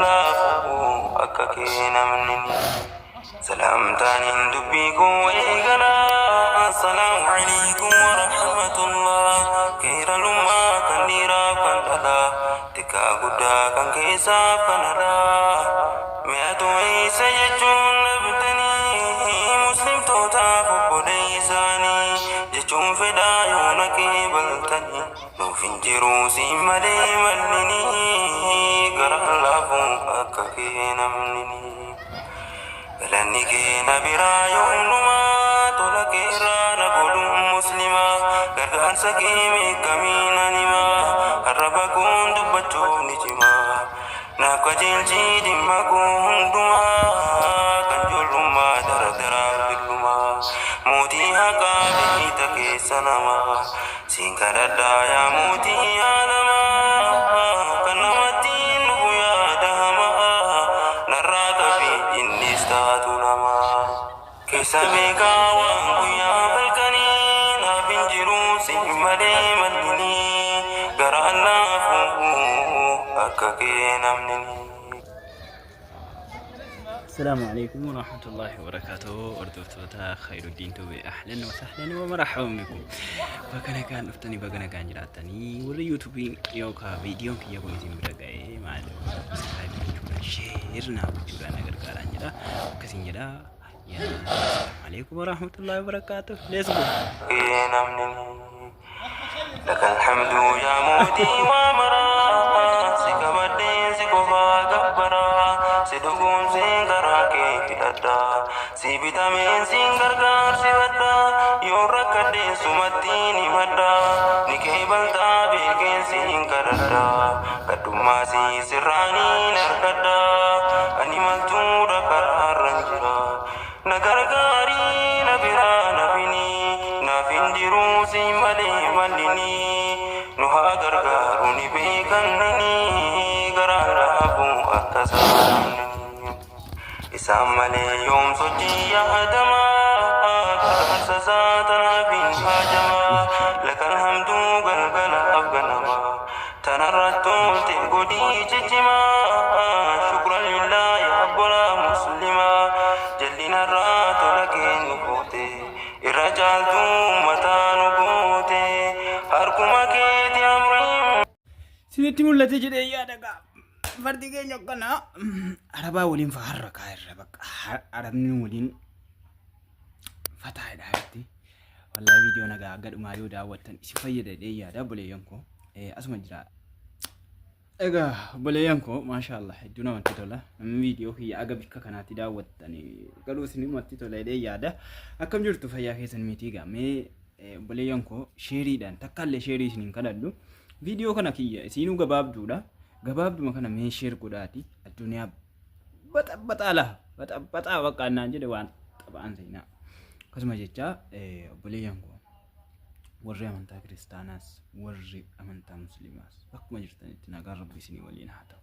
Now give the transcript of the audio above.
laafu akka kee namni. Salaamtaan dubbii koo eegala. Assalaamu alaikum warahmatullah. Keera lummaa kan dhiiraaf kan dhalaa. Xiqqaa guddaa kan keessaaf kan alaa. Mi'atu eessa jechuun dhabdanii muslimtootaaf obboleessaanii jechuun fedhaa yoo na qeebaltanii. Nuuf hin jiru siin malee mallinii garaan laafu akka kee namni. Galanni kee na biraa yoomnumaa tola keerraa na godhuun muslimaa gargaarsa kee meeqamiin animaa arraba koon dubbachuuf ni cimaa naaf qajeelchii dhimma koo hundumaa kan ijoollummaa dardaraaf dullumaa mootii haqaa beeyta keessa namaa siin kadhadhaa yaa mootii aalamaa kan namatti dhufu yaada hamaa narraa qabi innis taatu namaa keessa beekaa waan guyyaa halkanii naaf hin jiru si malee mallinii garaan laafu akka kee namni. السلام عليكم ورحمة الله وبركاته. Hordoftoota Khayruddin Tube, أهلا وسهلا ومرحبا بكم. Bakka nagaan dhuftanii, bakka nagaan jiraattanii, warri YouTubein yookaan viidiyoon kiyya kun isin bira ga'ee, maal, subscribe gochuudhaan, share naa gochuudhaan na gargaaraan jedha, akkasiin jedha. Yaa السلام عليكم ورحمة الله وبركاته. Let's go. Namni لك الحمد يا موتي ومرا si qabadheen si qofaa gabbaraa si dhugoomseen karaa kee hidhadha si bitameen siin gargaarsifadha yoo rakkadheen sumattiin himadha ni qeebaltaa beekeen siin kadhadha gaddummaa si sirraaniin argadha ani maltuudha karaarran jira na gargaarii na biraa na finii naaf hin jiru si malee mallinii nu haa gargaaru ni beekannini garaan laafu akka saamnini isaan malee yoom sochii yaadamaa gargaarsa isaa tanaaf hin haajamaa لك الحمد galgalaaf ganamaa tanarratti oolte godhii ciccimaa شكرا لله yaa obbolaa muslimaa jallinarraa tola kennu goote irra caaltuu mataa nu goote harkuma keeti amriin. Isinitti mul'ate jedhee yaada gaa. Fardi keenya akkana arabaa waliin faharra kaa'irra bakka arabni waliin fataadha jirti. Wallaahi viidiyoo nagaa gadhumaa yoo daawwattan isin fayyada jedhee yaada, obboleeyyan koo. Asuma jira. Egaa obboleeyyan koo, maashaallah, hedduu namatti tola. Namni viidiyoo kiyya aga bikka kanaatti daawwattan garuu isin namatti tola jedhee yaada. Akkam jirtu, fayyaa keessan miti? Egaa mee obboleeyyan koo, shareiidhaan takkaallee share isin hin kadhadhu. Viidiyoo kana kiyya isinuu gabaabduudha. Gabaabduma kana mee share godhaati. Addunyaa baxabbaxaa lafa baxabbaxaa bakka annaan jedhe waan xaba'an seenaa. Akkasuma jecha, obboleeyyan koo, warri amantaa kiristaanaas warri amantaa musliimaas bakkuma jirtanitti nagaan rabbi isinii waliin haa ta'u.